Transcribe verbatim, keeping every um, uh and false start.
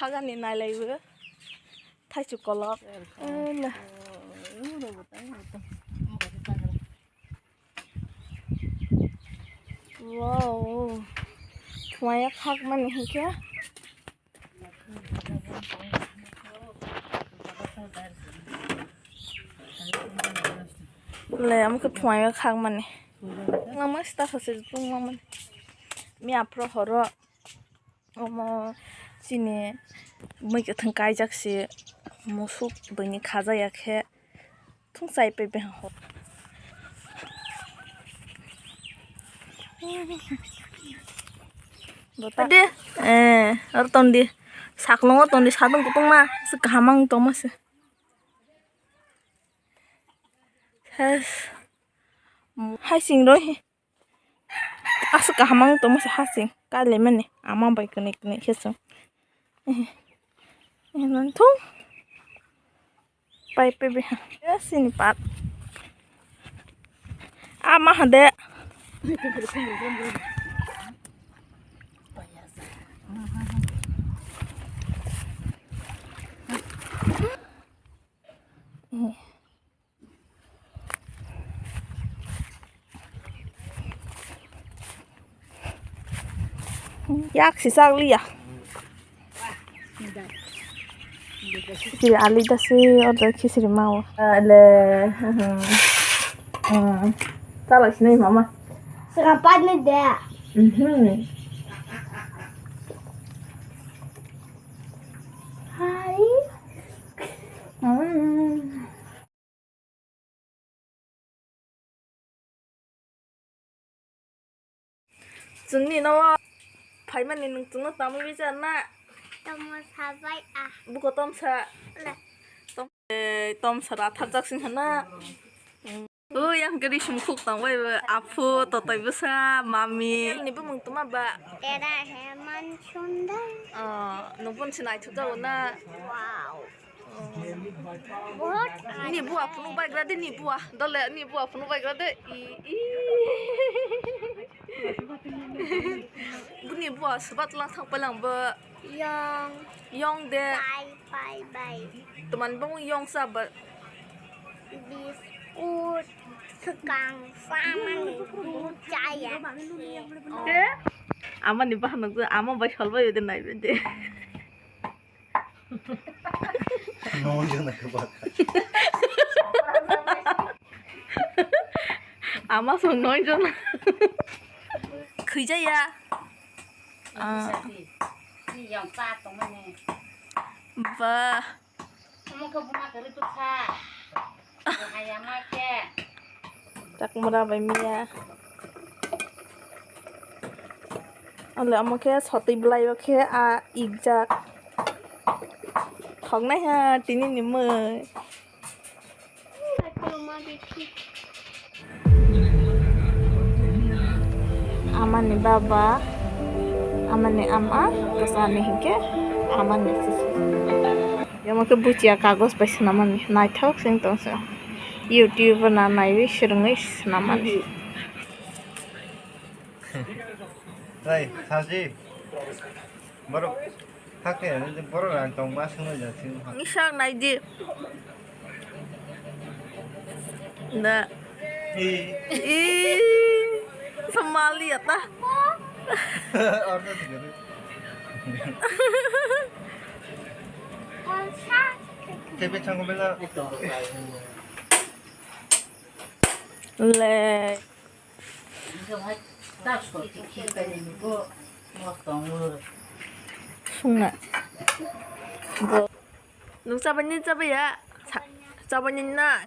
Hagani nailaibo. Thaichuk kolok. Ela. Wow. Thwaya khakmani hinkhe. Le, omo khe phuaio khakmani. Nangma sita khasi tungmani. Mi aphro horo. Omo chini mui kwthwng kaijak se musuk bini khajaya khe thung chai pai bai hor. Bota. De, eh, aro ton di. Saklongo ton di, sadong kutung ma. Se kaham ang tongma se. Hes. Hai sing roi. Aswk kaham ang tongma se hasing kailaimani ama bai kwnwi kwnwi khe chwng. Thung. Pai pai bai ha. Sini pat. Ama hade. Yak si sak liya. Khichiri ali dasi order khichiri mao. Ale. Chala sinai mama. Sekarang pat ni deh. Mhm. Hai. Hmm. Chwngni no phaimani nwng chwngno tamwi bai cha na? Tamo sabai a. Buko tomsa. Le. Tom-, eh, tomsa ratharjak sing hana. Ui, yang gari sumkhuk tong bai bo. Aphu, totoi bwsa, mami. Ni bumung tuma ba? Tera Heman Sundar. Oh, nubun sinai thujago na? Wow. Ni bua phunuk baigra de, ni bua. Dole, ni bua phunuk baigra de. I, i. Buni bua swbat lang thang palang bo. Yong. Yong de. Pai, pai, pai. Teman bang yong sa ba. Biskut, swkang, samani, chaya. Oh. Amani bahan nang ama bai solbai de nai de. Noi jona khe baka. Ama song noi jona. Khwijaya. Ah. Ni yang pa tongmani. Ba. Omo khe buma kwrwi bwkha. Hai ama khe. Chakmura bai miya. Ale omo khe sotwi bwlai o khe a ikjak. Thoknai ha tini ni mui. Amani baba, amani ama, kwchani hinkhe amani sisi. Omo khe buchiya kagoj bai swnamani, naithok se wng tong se. YouTube o na naiwi swrwngwi swnamani. Tei, saji. Borok, hakhe, borok rang tong ma swngo ja sing. Nisa nai di. Na. I. I. Samali ata. Order segini. Tebe chango bela. Le. Sungna. Bo. Nung chabani chabaya. Cha-, chabani na.